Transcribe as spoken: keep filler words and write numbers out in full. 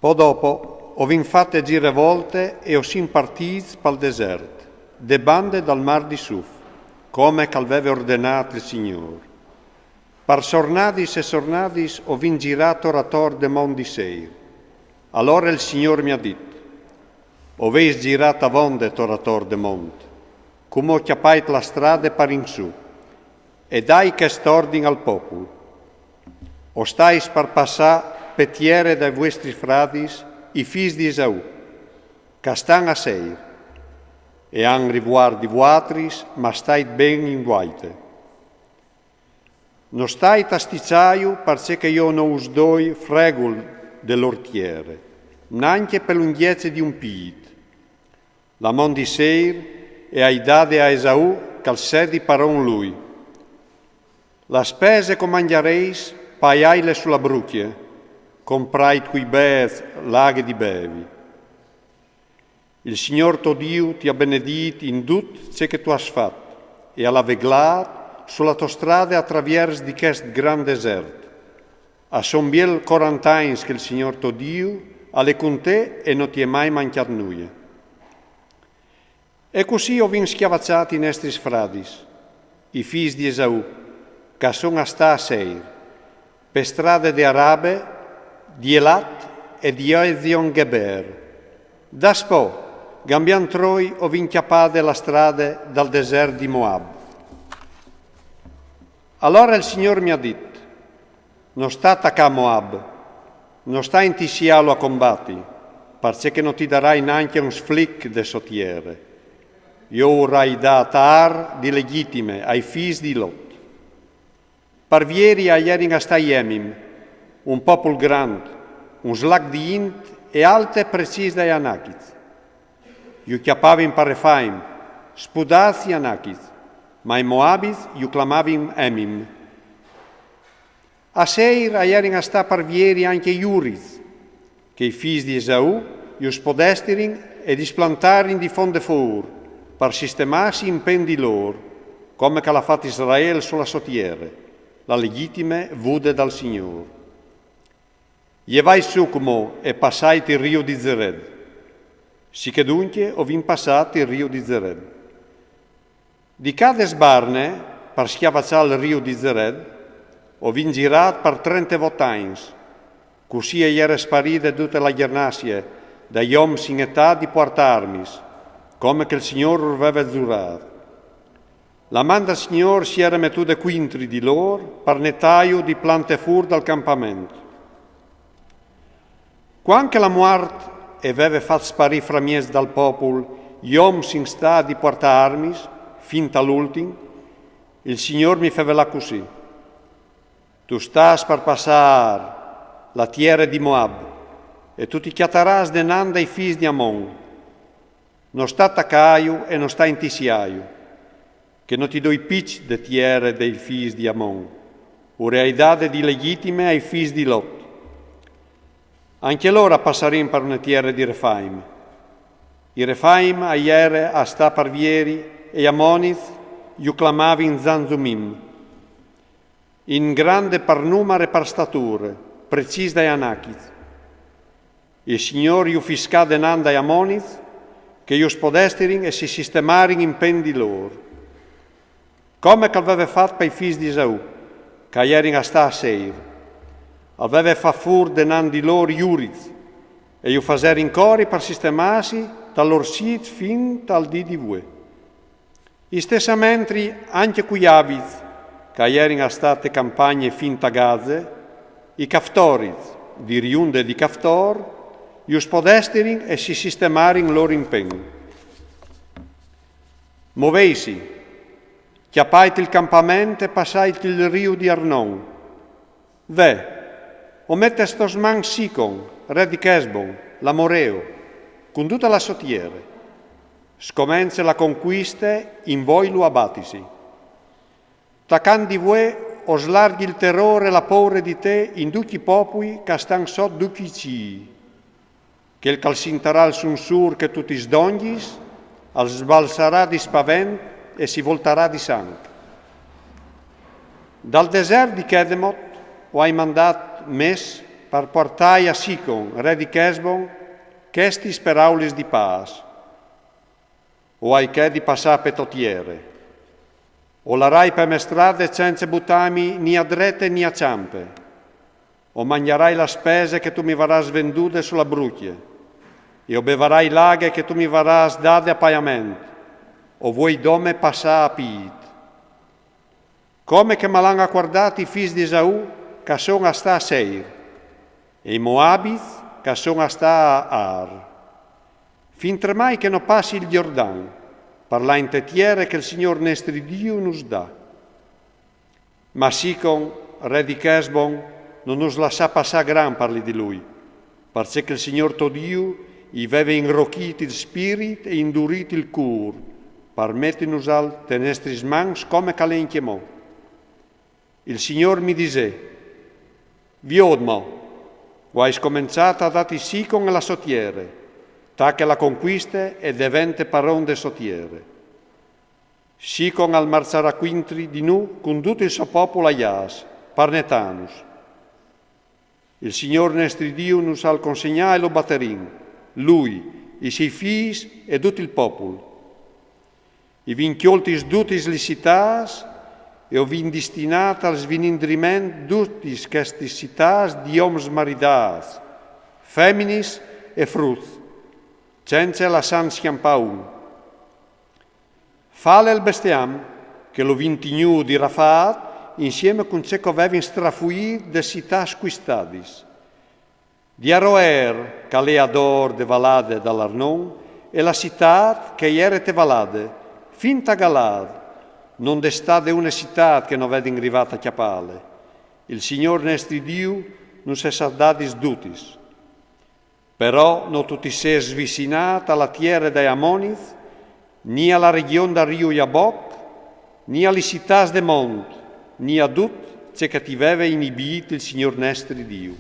Po dopo, o vin fat de giravolta e o sin partîts pal desert, de banda dal mâr di Suf, come che al veve ordenât il Signôr. Par sornadis e sornadis o vin girât tor ator de mont di Seir. Alora il Signôr mi à dit: O vês girât avonda tor ator de mont, cumò cjapait la strada par in sù, e dai chest ordin al popul: O stais par passâ pe tiera dai vuestris fradis, i fîs di Esau, che a stan a Seir, e a àn rivuart di vuatris, ma stait ben in vuaita. No stait a stiçâju, parcè che jo no us doi fregul de lôr tiera, nancje pe lungjece di un pît. La mont di Seir e ai dade a Esau, che al sedi par on lui. La spese che o mangjarês, paiaile su la brucje, comprait cui bêçs la aghe di bevi. Il Signôr to Diu ti à benedît in dut ce che tu âs fat, e al à veglât su la tô strada a traviers di chest grant desert. A son biel corant'agns che il Signôr to Diu al è cun te e no ti è mai mancjât nuie. E cussì o vin scjavaçât i nestris fradis, i fîs di Esau, che a son a stâ a Seir, pe strade de Arabe, di Elat e di Ezion-Geber. Daspò, gambiant troi, o vin cjapade la strade dal desert di Moab. Alora il Signôr mi à dit: No sta tacâ Moab, no sta intissiâlu a combati, parcè che no ti darai nancje un sflic de sô tiera. Jo ur ai dât Ar di legjitime ai fîs di Lot. Par vieri a jerin a stâ i Emim, un popul grant, un slac di int e alte precîs dai Anachics. Ju cjapavin par Refaim, spudâts i Anachics, ma i Moabics ju clamavin Emim. A Seir a jerin a stâ par vieri ancje i Urics, che i fîs di Esau ju spodestirin e displantarin di font de fûr, par sistemâsi in pen di lôr, come che al à fat Israel su la sô tiera, la legjitime vude dal Signôr. Jevait sù cumò e passait il riu di Zered. Sichè duncje o vin passât il riu di Zered. Di Cades Barne, par scjavaçâ il riu di Zered, o vin girât par trentevot agns. Cussì e jere sparide dute la gjernasse dai oms in etât di puartâ armis, come che il Signôr ur veve zurât. La man dal Signôr si jere metude cuintri di lôr par netâju di plantâ fûr dal campament. Cuant che la muart e veve fat sparî framieç dal popul i oms in stât di puartâ armis, fin tal ultin, il Signôr mi feve lâ cussì: Tu stâs par passâ la tiere di Moab, e tu ti cjatarâs denant dai fîs di Amon. No sta tacâju e no sta intissiâju, che no ti doi piçs de tiere dai fîs di Amon, ur e ai dade di legjitime ai fîs di Lot. Ancje lôr a passarin par une tiere di Refaim. I Refaim a jere a stâ par vieri e i Amonics ju clamavin Zanzumim. In grande par numar e par stature, precîs dai Anachics. Il Signôr ju fiscà denant dai Amonics, che ju spodestirin e si sistemarin in pen di lôr. Come che al veve fat pai fîs di Esau, che a jerin a stâ a Seir. Al veve fat fûr denant di lôr i Urics, e ju faserin cori par sistemâsi tal lôr sît fin tal dì di vuê. Istessamentri ancje cui Avics, che a jerin a stâ te campagne fin ta Gaze, i Caftorics, di riunde di Caftor, ju spodestirin e si sistemarin lôr in pen. Movêsi, cjapait il campament e passait il riu di Arnon. Ve, o met tes tôs mans Sicon, re di Chesbon, l'amoreo, cun dute la sô tiere. Scomence la concuiste, in voi lu abatisi. Tacant di vuê o slarghi il terôr e la pôre di te in ducj i popui che a stan sot ducj i cîi. Chel che al sintarà il sunsûr che tu ti sdongjis, al sbalsarà di spavent e si voltarà di sanc. Dal desert di Chedemot o ai mandât mes par puartâi a Sicon, re di Chesbon, chestis peraulis di pâs: O ai chê di passâ pe tô tiere. O larai pe mê strade cence butâmi ni a drete ni a çampe. O mangjarai la spese che tu mi varâs vendude su la brucje, e o bevarai l'aghe che tu mi varâs dade a paiament. O vuei dome passâ a pît. Come che me l'àn acuardât i fîs di Esaù, ch'a son a stâ a Seir, e i Moabits, ch'a son a stâ a Ar. Fintremai che no passi il Jordan, par lâ inte tiere che il Signôr nestri Diu nus dà. Ma Sicon, re di Chesbon, no nus lassà passâ gran par li di lui, parcè che il Signôr to Diu i veve inrochît il spirit e indurît il cûr, par metinusal te nestris mans come ch'a l'è encjemò. Il Signôr mi disè: Viôt mo, o ai scomençât a dâti Sicon e la sô tiere, tache la concuiste e devente paron de sô tiere. Sicon al marçarà cuintri di nô cun dut il so popul a jâs, par netânus. Il Signôr nestri Diu nus al consegnà e lu baterìn, lui, i siei fîs e dut il popul. I vin cjoltis dutis lis citâts e o vin distinât al svinindriment dutis chestis citâts di oms maridâts, feminis e fruts, cence lassânt scjampâ un. Fale il bestiam, che lu vin tignût di Rafat, insieme cun ce ch'o vevin strafuît des citâts cuistadis. Di Aroer, ch'a l'è ador de valade dal Arnon, e la citât che e jere te valade, fin ta Galaad, no 'nd è stade une citât che no vedin rivât a cjapâle. Il Signôr nestri Diu nus lis à dadis dutis. Però no tu ti sês svicinât a la tiere dai Amonits, ni a la regjon dal riu Jaboc, ni a lis citâts de mont, ni a dut ce che ti veve inibît il Signôr nestri Diu.